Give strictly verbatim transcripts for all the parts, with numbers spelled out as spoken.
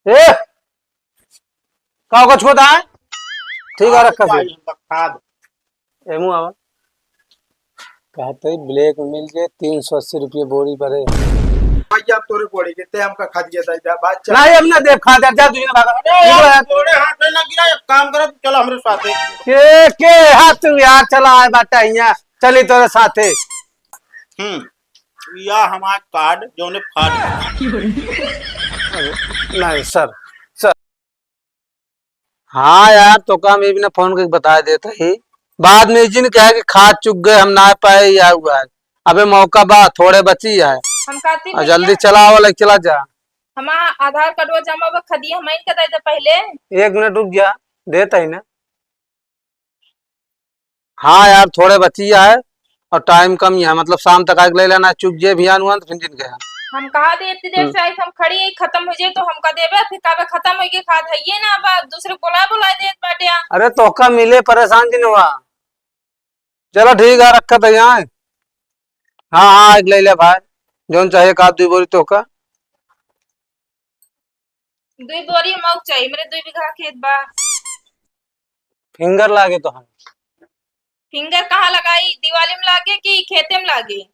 ए, का कुछ होता है? ठीक है, रखा भाई, फिर। हम तो खाद। एमू आवा। कहते ही ब्लैक में मिल जाए, तीन सौ अस्सी रुपये बोरी पड़े। भैया, तोरे बोरी के, ते हमका खाद के दे दे, बात चल। नहीं, हम ना देब खाद, जा, तू ना भागा। ए, यार, तोरे हाथ में ना गिरा, एक काम करो, तू चला हमरे साथे। के, के हाथ तू यार चला है बाटा हियाँ, चली तोरे साथे। हम्म, या हमार कार्ड, जोने फाड़। नहीं, सर, सर। हाँ यार, तो काम ये बिना फोन के बता देता ही। बाद में जिन कहे कि खाद चुक गए, हम ना पाए, या हुआ है। अबे मौका बा, थोड़े बची है। हम कहती और भैया, जल्दी चला वाला चला जा। हमार आधार कार्डवा जमा बा, खदिया हम इनका दे दे पहले। एक मिनट रुक जा, देता ही ना। हाँ यार, थोड़े बची है और टाइम कम ही है, मतलब शाम तक आके ले लेना, चुक जे भी आन हुआ तो फिर जिन गया। हम कहा दे इतनी देर हम्म। से आई, हम खड़ी है, खत्म हो जाए तो हमका देबे, फिर कहबे खत्म हो गए, खाद है ये ना, अब दूसरे बुला बुला देत बाटे। अरे तोहका मिले, परेशान जिन हुआ। चलो ठीक है, रखा तो यहाँ। हाँ, हाँ, एक ले ले भाई, जौन चाहिए का दुई बोरी तोहका। दुई बोरी मऊ चाहिए, मेरे दुई बीघा खेत बा। फिंगर लागे तो हम। फिंगर कहाँ लगाई, दिवाली में लागे कि खेते में लागे?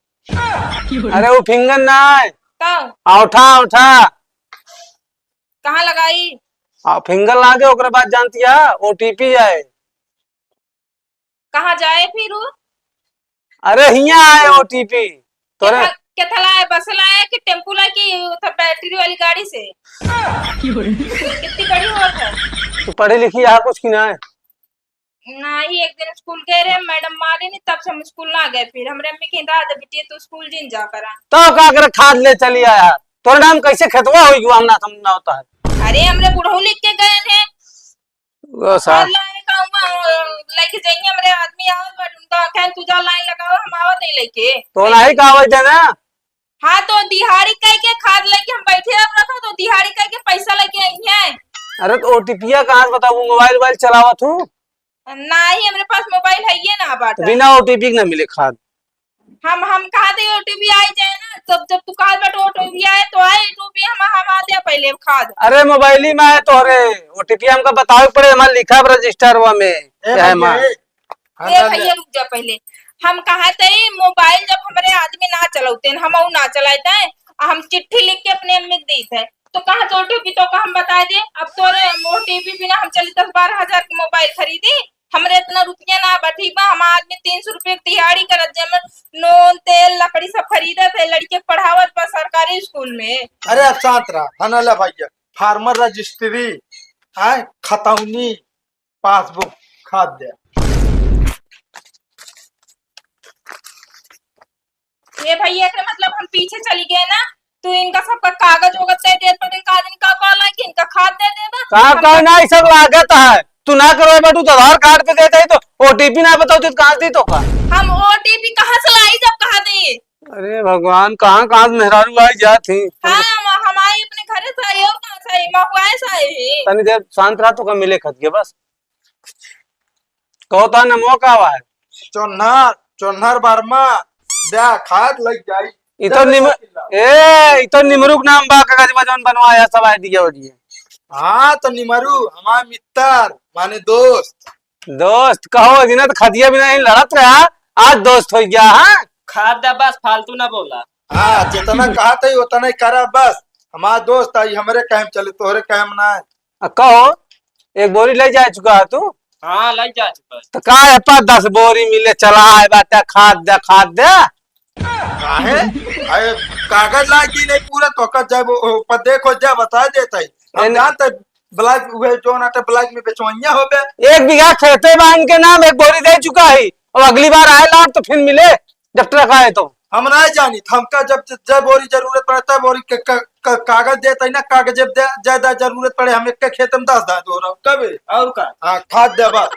अरे वो फिंगर ना है। तो? औठा, औठा। कहाँ लगाई? आ, फिंगर लागे, ओकरे बाद जानती है, ओटीपी आए। कहाँ जाए फिर वो? अरे हियाँ आए ओटीपी। तोरे केथा-, केथा लाए, बस लाए कि टेम्पू लाए कि उधर बैटरी वाली गाड़ी से? कितनी बड़ी होत है। तू पढ़ी लिखी है कुछ कि ना है? नहीं, एक दिन स्कूल गए रहे, मैडम मारी नहीं, तब से हम स्कूल ना गए। फिर हमरे अम्मी कहीं, "रह दे बिटिया, तू स्कूल जिन जा करा।" तो का करे, खाद ले चली आया। तोरे नाम कैसे खेतवा होई गयो, हम ना समझ में होता है। अरे, हमरे बुढ़ऊ लिख के गए हैं। वो सा- अल्लाह है कहूँगा, लेके जाइए, हमरे आदमी आवत बा, उनका कहें, "तू जा लाइन लगाओ, हम आवत है लेके।" तो नहीं कहवत है ना। हाँ, तो दिहाड़ी कह के खाद लेके हम बैठे अब रखो, तो दिहाड़ी कह के पैसा लेके आई है। अरे, तो ओटीपीया कहाँ से बताऊँ? मोबाइल वोबाइल चलावत हूँ? नहीं, हमरे पास मोबाइल है ये ना बात। बिना ओटीपी के ना मिले खाद। हम, हम कहा थे ओटीपी आई जाए ना, तब जब तू कहा बट ओटीपी आए तो आए, ओटीपी हम, हम आ दिया पहले खाद। अरे मोबाइल ही में आए तोहरे, ओटीपी हमका बतावे के पड़े, हमारे लिखा है रजिस्टरवा में। ए क्या है भैया, माँ? ए, ए भैया, रुक जा पहले। हम कहा थे मोबाइल जब हमरे आदमी ना चलाते हैं, हम ना चलाते हैं, हम चिट्ठी लिख के अपने अम्मी के दी थे, तो कहा तो ओटीपी तो का हम बता दे। अब तोरे ओटीपी बिना हम चली दस बारह हजार के मोबाइल खरीदी, हमरे इतना रुपया ना बा, ठीक बा? हम आदमी तीन सौ रुपया के दिहाड़ी करत, जेमे नून, तेल, लकड़ी सब खरीदत है, लड़के के पढ़ावत बा सरकारी स्कूल में। अरे अब शांत रहा, है ना? ले भैया, फार्मर रजिस्ट्री, आय, खतौनी, पासबुक, खाद दे। ये भैया के मतलब हम पीछे चली गए ना, तू इनका सबका कागज वगज दे देत, पर इनका आदमी का कहला कि इनका खाद दे देबा। का हम कहना, ई सब लागत है, तू ना करवाए बाटू तो आधार कार्ड पे देता ही तो ओटीपी ना बताओ तो कहाँ दी तो का? हम ओटीपी कहाँ से लाई जब कहाँ दी? अरे भगवान, कहाँ कहाँ से मेहरारू आई जात ही। हाँ, हम, हम आई अपने घरे से आई और कहाँ से आई, महुआए से आई ही। तनी देर शांत रहा तो का मिले खत के बस। कहो तो नमो का आवा है? चोन्हर, चोन्हर वर्मा, द्या खाद लग जाई। ई तो निम-, ए, ई तो निमरू के नाम बा, कागज में जौन बनवाया सब आई दिया हो दिए। हाँ, तो निमरू, हमार मित्र, माने दोस्त। दोस्त, कहो, दिन तो खदिया बिना ही लड़त रहा, आज दोस्त हो गया, हाँ? खाद दे बस, फालतू ना बोला। हाँ, जितना कहा था, उतना ही करा बस। हमार दोस्त आई, हमरे कहम चले, तोहरे कहम ना है। आ, कहो, एक बोरी ले जा चुका है तू? हाँ, ले जा चुका है। तो का है, पाँच दस बोरी मिले, चला है बाटा, खाद दे, खाद दे। काहे? अरे, कागज ला कि नहीं पूरा तो का जब ओ, पर देखो, जब बता देता है। हम ए, न- जानते ब्लैक, उहे जो ना तो ब्लैक में बेचवैया हो बे। एक बीघा खेते बा इनके नाम, एक बोरी दे चुका है। और अगली बार आए लाट तो फिर मिले, जब ट्रक आए तो। हम ना जानी, हमका जब, जब बोरी जरूरत पड़े, तब बोरी के, क-, क-, कागज देता ही ना, कागज जब दे, ज्यादा जरूरत पड़े, हम एक के खेत में दस दांत हो रहा हूँ। कबे? और का? हाँ, खाद देबा।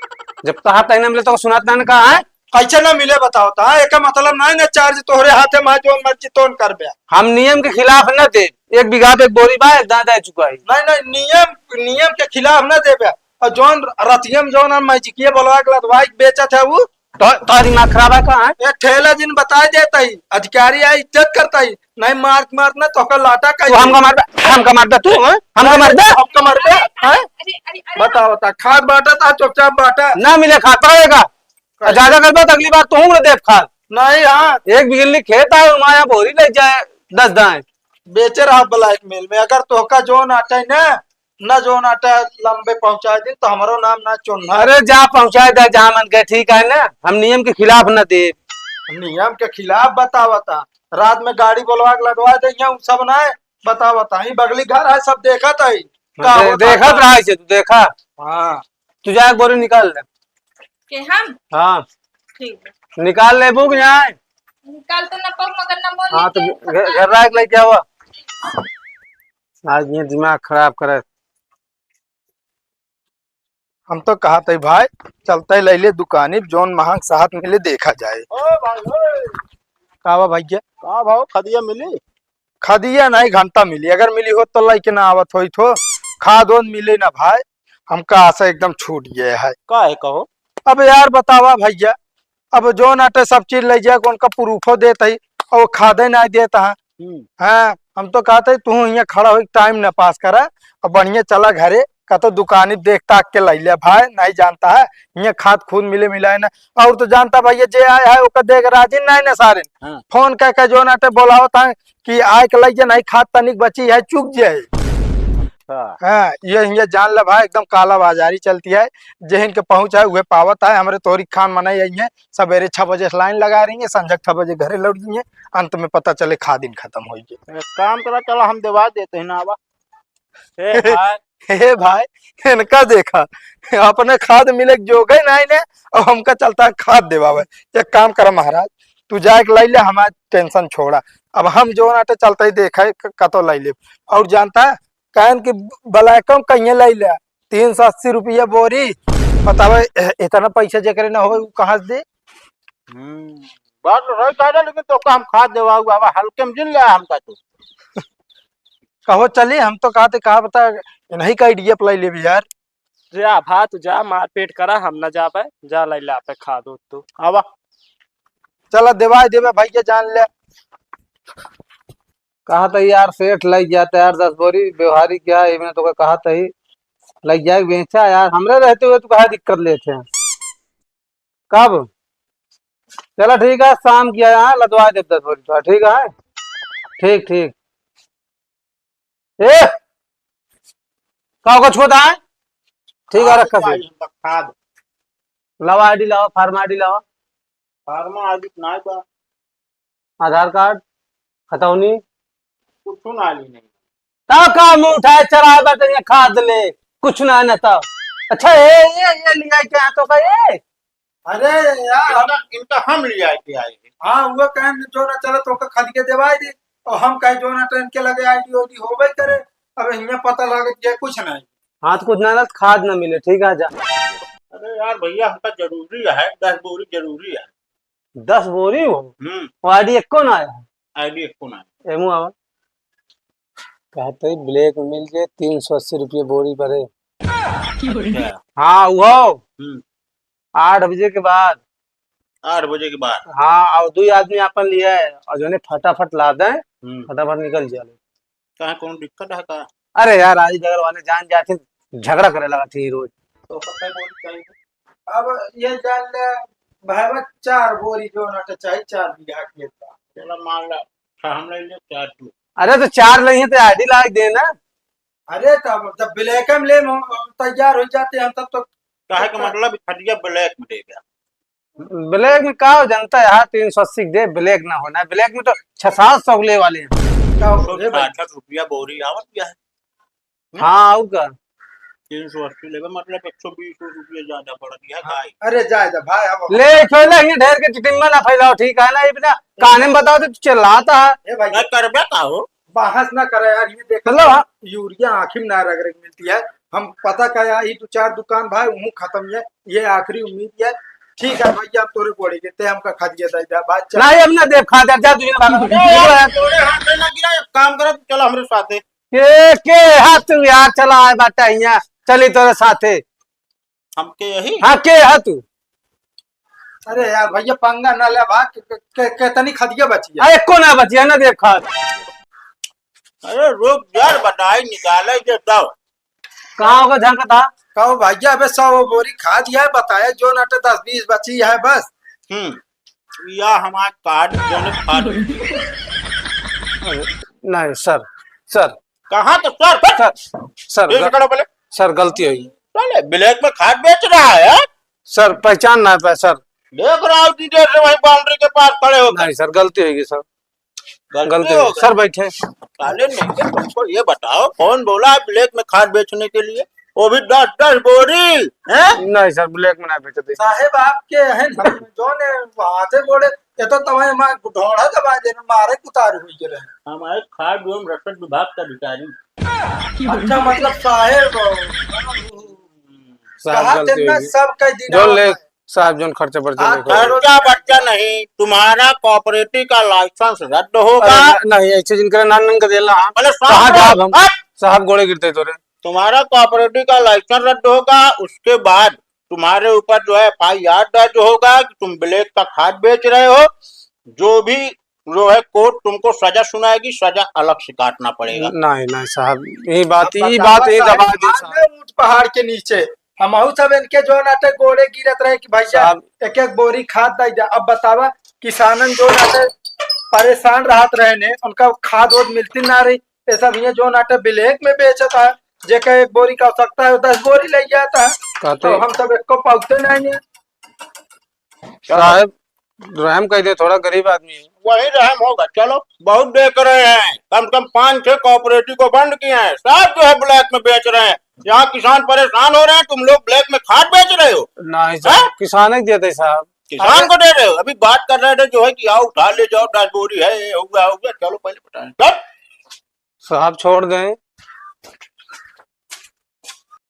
जब कहा तही ना मिले तो सुनात ना, ना कहा है? कैसे ना मिले बताओ तो? हाँ, एका मतलब ना है ना, चार्ज तोहरे हाथे में, जोन मर्जी तोन करबे। हम नियम के खिलाफ ना दे, एक बीघा पे एक बोरी बा, एक दांत आ चुका है। नहीं, नहीं, नियम, नियम के खिलाफ ना देबे। और जौन रतिया में जौन हम मैजिकिया बोलवा के लदवाई के बेचत है वो, तो, तो दिमाग खराब है का, हैं? ए, ठेला जिन बताए देता ही, अधिकारी आई इज्जत करता ही, नहीं मार, मार ना तो का लाटा का तू ही। हमका मारबे, हमका मारबे तू, हैं? हमका नहीं, मारबे? हम अरे, बता, बता, खाद बांटा था, चुपचाप बांटा। ना मिले खाद, पकड़ेगा। और ज्यादा करबा तो अगली बार तुहूँ ना देब खाद। नहीं, हाँ। एक बिगली खेत है, माया बोरी ले जाए, दस दाएं। बेचे रहा ब्लैकमेल में, अगर तोहका जोन आटे ना, ना जोन आटे लंबे पहुंचाए दिन, तो हमरो नाम ना चुनना। अरे जा पहुंचाए दे, जहाँ मन के, ठीक है ना, हम नियम के खिलाफ ना देब। नियम के खिलाफ बतावता, रात में गाड़ी बोलवा के लगवा दे, ये सब ना बतावता, ये बगली घर है, सब देखत है। का दे-, होता देखत है? रहा है, तू देखा। हाँ। तू जा एक बोरी निकाल ले। के हम? हाँ। ठीक बा। निकाल लेबू कि नाहीं? निकाल तो ना पाऊ, मगर ना मोल हाँ, तो लेके घर, पता घर राख लेके आवा। आज ये दिमाग खराब करे। हम तो कहत है भाई, चलते ले ले दुकानी, जौन महंग साहत मिले देखा जाए। ओ भाई, ओ। का बा भैया? का भाव खदिया मिली? खदिया नहीं, घंटा मिली, अगर मिली होत तो लइके ना आवत होइत हो। खाद ओन मिले ना भाई, हमका आशा एकदम छूट गया है। का है कहो? अब यार बतावा भैया, अब जौन आटे सब चीज ले जाए, उनका प्रूफो देत है और खादे नहीं देत है। हम्म। हाँ, हम तो कहते हैं, तू यहाँ खड़ा हो, टाइम ना पास करा, अब बढ़िया चला घरे, का तो दुकानी देख ताक के ले ले भाई, नहीं जानता है, यहाँ खाद खूद मिले मिलाए ना। और तो जानता भैया, जे आए है, ओकर देख राजी नहीं ना सारे। हाँ। फोन कह के जौन आटे बोलावत है कि आए के ले जे, नहीं खाद तनिक बची है, चुक जाए। अच्छा। हाँ, ये हियाँ जान ले भाई, एकदम काला बाजारी चलती है, जेहन के पहुँच है, उहे पावत है। हमरे तोरी खान मनई आई है, सबेरे छह बजे से लाइन लगा रही है, संझक छह बजे घरे लौट गई है, अंत में पता चले खादिन खत्म हो गई। एक काम करा, चला हम देवा देते हैं ना, आवा। हे भाई। हे भाई, इनका देखा, अपने खाद मिले के जोगे नहीं ने, और हमका चलता है खाद देवावे। एक काम करा महाराज, तू जाए के लाई ले, हमार टेंशन छोड़ा। अब हम जो नाटे चलते ही देखा है, क-, कतो लाई ले। और जानता है, कहन कि ब्लैकम कहिए लाई ले, तीन सौ अस्सी रुपया बोरी। बतावे, ए-, इतना पैसा जेकरे ना होवे, उ कहाँ से दे? हम्म, बात तो सही कह रहे, लेकिन तो का हम खाद देवाऊ, अब हल्के में जिन ले हमका तू। कहो चली, हम तो कहते, कहा बता, नहीं का आइडिया पलाई लेबी यार। जा भा, तू जा, मारपीट करा, हम ना जाबे, जा लाई ला पे खाद हो तू। आवा। चला देवाई देवे भैया, जान ले। कहा था यार, सेठ लग जाता यार, दस बोरी व्यवहारी क्या है, मैं तो कहा था ही लग जाए, बेचा यार, हमरे रहते हुए तू कहा दिक्कत लेते हैं। कब? चला ठीक है, शाम की आया, हाँ, लदवा दे दस बोरी तो, ठीक है, ठीक, ठीक। ए, का कुछ होता है? ठीक है, रखा फिर। लावा आईडी लावा, फार्म आईडी लावा। फार्म आईडी नहीं बा। आधार कार्ड, खतौनी। कुछ ना ली नहीं। ता का मुंह उठाए चला बा, तनिया खाद ले, कुछ ना न ता। अच्छा, ए, ये, ये लिया क्या तो का ये? अरे यार, हम इनका, इनका हम लिया के आए हैं। हाँ, वो कहें जो ना चला तो ओकर खदिया देवाई दे, और हम कहे जो ना तो इनके लगे आईडी ओडी होबे करे। अब इन्हें पता लगे कि कुछ नहीं। हाँ, तो कुछ ना, ना, खाद ना मिले, ठीक है, जा। अरे यार भैया, हमका जरूरी है, दस बोरी जरूरी है। दस बोरी हो? हम्म। वो आईडी एको ना आया है। आईडी एको ना आया। एमू आवा। कहते ही ब्लैक में मिल गए, तीन सौ अस्सी रुपये बोरी पड़े। अच्छा। हाँ, वो। हम्म। आठ बजे के बाद। आठ बजे के बाद? हाँ, और दो आदमी अपन लिए है, और जो है फटाफट ला दें, हम्म। फटाफट निकल जाए। कहाँ कौन दिक्कत है का? अरे यार, आज बगल वाले जान जाते, झगड़ा करे लगा थी रोज। तो पता है बोली चाहिए। अब ये जान ले, भाई, बस चार बोरी जो ना तो चाहे, चार बीघा खेत बा। चला मान ला, अच्छा, हम ले ले चार तू। अरे तो चार नहीं है तो आईडी लाग दे ना। अरे तब जब ब्लैक में ले, हम तैयार हो जाते हैं, हम तब तो काहे का मतलब खटिया ब्लैक में दे गया। ब्लैक में का हो जनता है यार, तीन सौ अस्सी दे, ब्लैक ना होना है। ब्लैक में तो छह सात सौ ले वाले हैं। तो तो रे भाई। साठ रुपया बोरी आवत गया है। हाँ, और का? तीन सौ अस्सी लेबे, मतलब एक सौ बीस रुपया ज्यादा पड़ गया है भाई। अरे जाए जा भाई, हम ले, पहले ये ढेर के चिटिंबा ना फैलाओ, ठीक है ना? ये बिना काने में बताओ तो तू चिल्लाता है। ए भाई, मैं करबे का हो? बहस ना करे यार, ये देख मतलब, हाँ। यूरिया आँखी में ना रगड़े के मिलती है। हम पता का यार, ये दो चार दुकान भाई, वहूँ खत्म है, ये आखिरी उम्मीद है। ठीक है भैया, हम तोरे गोड़े के, ते हमका खा दिया था इधर, बात चल। नहीं, हम ना देब खा दे, जा तू, जा। अरे यार, तोरे हाथ में ना गिरा, एक काम करा, तू चला हमरे साथे। के, के हाथ तू यार, चला आए बाटा हियाँ, चली तोरे साथे। हमके यही? हाँ, के है तू? अरे यार भैया, पंगा ना ले भाई, के, के, के, केतनी खदिया बची है? अरे, एको ना बची है, ना देब खाद। अरे रुक यार, बताई निकाले जे दो। कहाँ होगा झांका था? कहो भैया, अबे सौ बोरी खाद है, बताया जौन अटे दस बीस बची है बस। हम्म, या हमार कार्ड जौन खाद। अरे, नहीं सर, सर। कहाँ तो सर, सर? सर, सर, फिर से ग-, खड़ा बोले। सर, गलती हुई। साले, ब्लैक में खाद बेच रहा है, हाँ? सर, पहचान ना पाए सर। देख रहा हूँ, इतनी देर से वहीं बाउंड्री के पास खड़े हो। नहीं सर, गलती हुई सर। गलती गलती हो हो गई। सर, बैठे। साले नहीं, तुमको ये बताओ, कौन बोला है ब्लैक में खाद बेचने के लिए? वो भी दस दस बोरी, हैं? नहीं सर, ब्लैक में नहीं बेचते। साहेब, आपके हैं, हम जो ने हाथे गोड़े, ये तो तमारे मार ढोढ़ा दबा देने, मारे कुतार हुई गेले। हमारे खाद एवं रसद विभाग का अधिकारी। अच्छा, मतलब साहेब, साहब, कहा गलती थे ना, होगी। सब कह दी जो ना ले, होता है। साहब, जोन खर्चा बर्चा हाँ, नहीं तो करो। खर्चा बर्चा नहीं, तुम्हारा कोऑपरेटिव का लाइसेंस रद्द होगा। अरे, न-, नहीं, ऐसे जिनके नाम नंग देला, हाँ। बोले, कहाँ साहब, जाब हम? हट! साहब, गोड़े गिरते तोरे। तुम्हारा कोऑपरेटिव का लाइसेंस रद्द होगा, उसके बाद तुम्हारे ऊपर जो है एफ आई आर दर्ज होगा कि तुम ब्लैक का खाद बेच रहे हो। जो भी जो है कोर्ट तुमको सजा सुनाएगी, सजा अलग से काटना पड़ेगा। नहीं, नहीं साहब, ये बात, अब ये बतावा बात, ये साहब, दबा दी हाथ साहब। में ऊंट पहाड़ के नीचे, हमहू सब इनके जो नाटे गोड़े गिरत रहे कि भैया साहब। एक एक बोरी खाद दे दे। अब बतावा, किसानन जो नाटे परेशान रहत रहे ने, उनका खाद ओद मिलती ना रही, ये सब ये जो नाटे ब्लैक में बेचत है, जेका एक बोरी का आवश्यकता है, वो दस बोरी ले जाता है। कहते तो हम सब एक को पाउते नहीं है। साहब, रहम कह दे, थोड़ा गरीब आदमी है। वही रहम होगा। चलो, बहुत देख रहे हैं, कम से कम पांच छह कोऑपरेटिव को बंद किए हैं, सब जो है ब्लैक में बेच रहे हैं। यहाँ किसान परेशान हो रहे हैं, तुम लोग ब्लैक में खाद बेच रहे हो। नहीं साहब, हैं? किसान ही देते साहब। किसान अरे को दे रहे हो? अभी बात कर रहे थे जो है कि आओ उठा ले जाओ, दस बोरी है, ये हो गया, हो गया, चलो पहले बताएं। चल। साहब छोड़ दें,